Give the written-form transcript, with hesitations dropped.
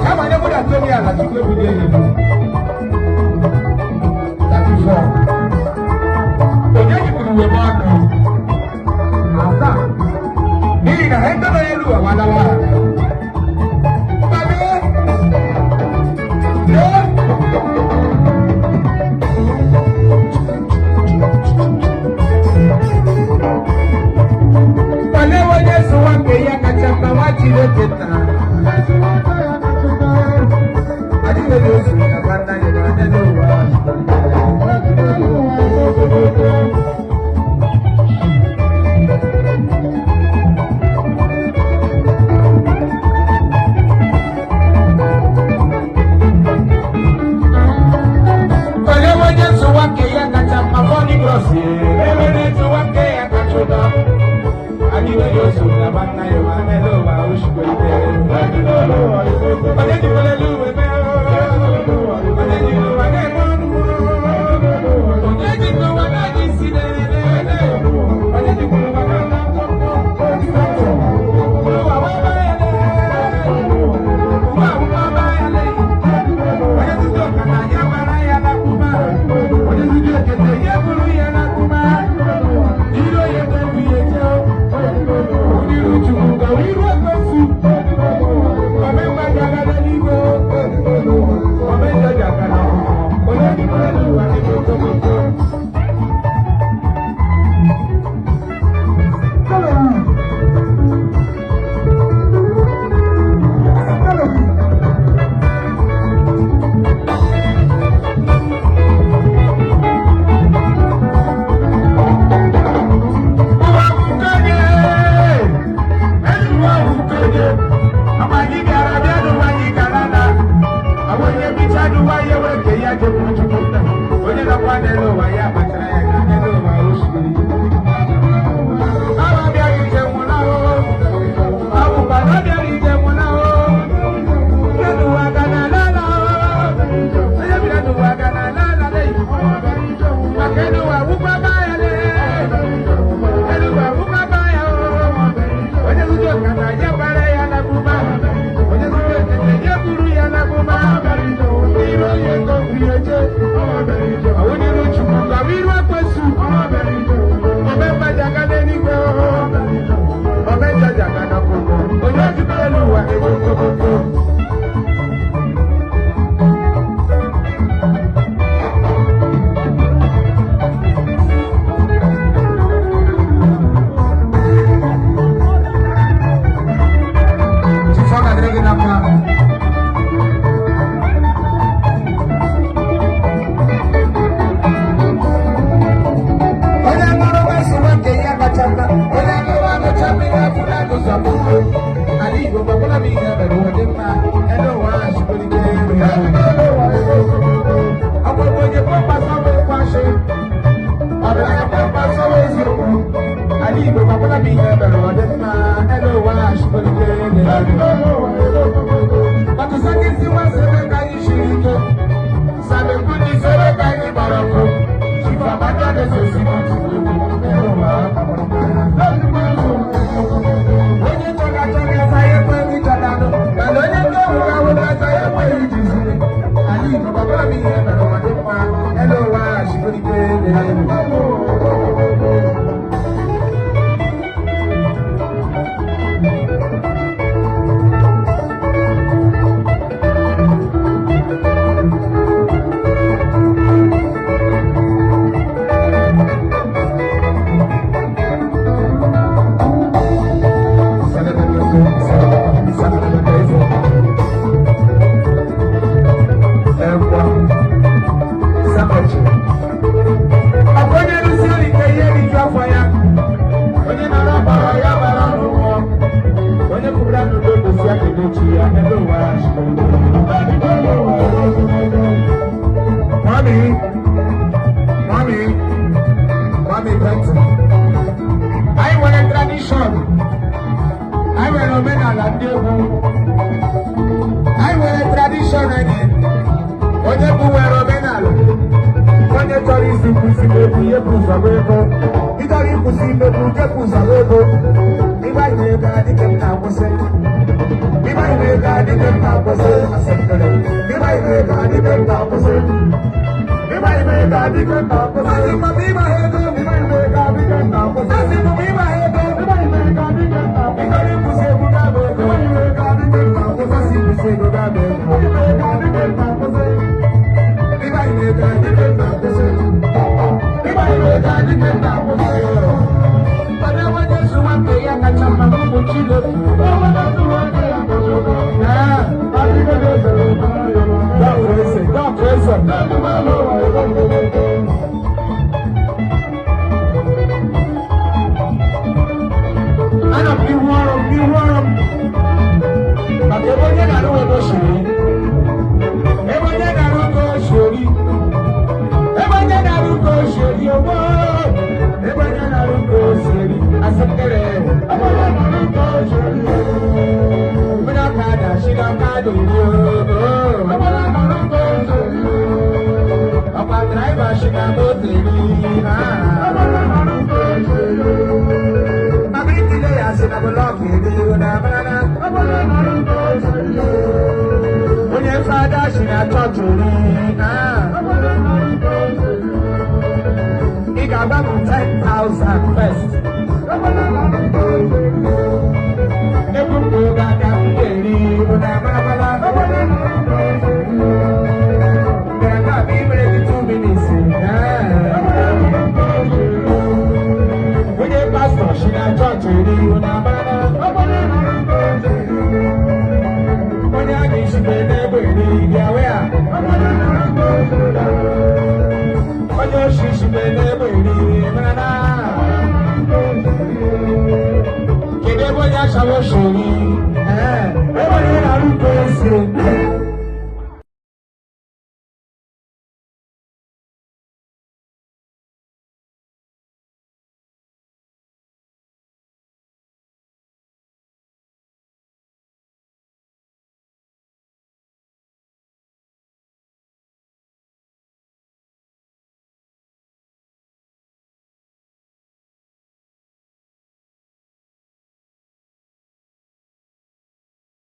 Kama onye budata onwe ya ala, Chukwu ebulie ya elu. 34. Onye jikwuru uwe m ọnụ? Asaa. N'ihi na ha edobe elu awalawa ha. Mgbalee. Lee. Olee onye zụwa nke ya kacha mma, nwa Chineke nna? Adịghị onye ozu na nwanna ya na onye n'ụwa. Olee onye zụwa nke ya kacha mma, Funny Bros? Ebe na-ezuwa nke ya kacha ụtọ. Adịghị onye ozu na nwanna ya ma onye n'ụwa oshikwa ike. Onye jikwara elu uwe mee? Onye jiri ụwa na-eme ọnụ? Onye ji ụwa na-adị isi na-ele? Onye jikwara ụwa na-ata mkpụmkpụ? Ụwa wee baa ya lee. Ụwa akwụkwọ baa ya lee. Onye zuzu ọkada ya gbara ya n'akụma. Onye zuzu ekete ya buru ya n'akụma. Iro ya ebu ya eje. Iru Chukwu ka iru ekwesu. Ome mmadụ agala n'igwe. Ome njọ agala. Onye jikwara n'ụwa n'ime okomoko. Ụwa bụ nke onye. Elu ụwa bụ nke onye. Ama anyị bịara bịa n'ụwa, anyị gara na. Ọ bụ onye bicha n'ụwa ya were nke ya jekwuru Chukwu nna. Onye nọkwa n'elu ụwa ya kpachara ya ka n'elu ụwa o shiri. Awa bịara ije nwụna o. Ọ bụkwa na ọ bịara ije nwụna o. Onye n'ụwa ga na ala ala o. Onye bịara n'ụwa ga na ala ala le. Maka elu ụwa wụkwa baa ya le. Elu ụwa wụkwa baa ya o. Onye zuzu ọkada ya gbara ya n'abụba. Onye zuzu ekete ya buru ya n'abụba. Iru onye ngobi eje. Ọwụ n'iru Chukwu ka ọ bụ iru ekwesu. Ome mmadụ aga n'eluigwe o. Ome njọ aga n'ọkụkọ. Onye jikọrọ n'ụwa ego okokoko. Chifọ ga-adịrị gị na mma. Onye aṅụrụma sụwa nke ya kacha mma. Onye aṅụrụma ṅụcha mmiri afọ na-agụzọ bụrụ. Ala Igbo, gbakwala m ihe mere ụwa dị mma. Elu ụwa ahụ sikwara ike. Ọ bụrụ onye kpọkpasa bụ ịkwa asị. Ọdịnaya kpọkpasa bụ eziokwu. Ala Igbo, gbakwala m ihe mere ụwa dị mma. Elu ụwa ahụ sikwara ike. Ọtụsakịsị nwa sebe ka anyị siri ike. Sabekuni sebe ka anyị gbara ọkụ. Chief Amaka na-esosi n'otu egwu. Elu ụwa onye chọga chọga asa ya ekweghị chọdanụ, mana onye nke hụrụ ahụ n'asa ya ekweghị jiziri. Ala Igbo, gbakwara m ihe mere ụwa dị mma. Elu ụwa sikwara ike. Ẹ̀wà Sabachi. Ọkụ onye rụsi ọrụ ike ihe riju afọ ya. Onye nara ọgbara ya gbara n'ụgwọ. Onye kwubara n'udo dosi aka edochi ya ebe ụwa ya. Mami, mami, mami Benson. Anyị nwere tradition. Anyị nwere omenala ndị egwu. Anyị nwere tradition anyị. Onye bụ nwere omenala. Onye chọrọ isi kwụsị imegbu ihe bụ ụzọ ego. Ị chọrọ ịkwụsị imegbu, jepụ ụzọ ego. Ịgbanye ego adịghị m na-akwụsị. dike nta kwụsị. Ịgba ime ka dike nta kwụsị. Asị m ịgba ego. Ịgba ime ka dike nta kwụsị. Asị m ịgba ego. Ịgba ime ka dike nta kwụsị. Ịgọrọ ịkwụsị egwu ga-abụ ego. Ịgba ime ka dike nta kwụsị. Asị kwụsị ego ga-abụ ego. Ịgba ime ka dike nta kwụsị. Ịgba ime ka dike nta kwụsị. Ịgba ime ka dike nta kwụsị. Onye nwe Jesu nwanne ya kacha mma bụ Chineke. Dọkụ eze, dọkụ eze. Ana m n'ihu ọrụ m, n'ihu ọrụ m, maka ebe onye na-arụ wee n'oshiri, ebe onye na-arụ ka oshiri, ebe onye na-arụ ka oshiri ogbo, ebe onye na-arụ ka oshiri asịkịrị, ebe onye na-arụ ka oshiri, onye ọkada shiri ọkada iri o, ebe onye na-arụ ka oshiri, ọkwa driver shiri moto iri, ebe onye na-arụ ka oshiri. Onye fada si na chọọchị ori, ị ga-agba m 10,000 first. Egwu m ga-abịa m ga-eri na amarabala. Bịara nga abịa imere gị 2 minutes. Onye pastọ si na chọọchị eri na amarala. Onye a ga-eshikwa n'egbe eri bịa wee a. Onye oshi shikwa n'egbe eri mara na. Kedu ebe onye ashawo shiri?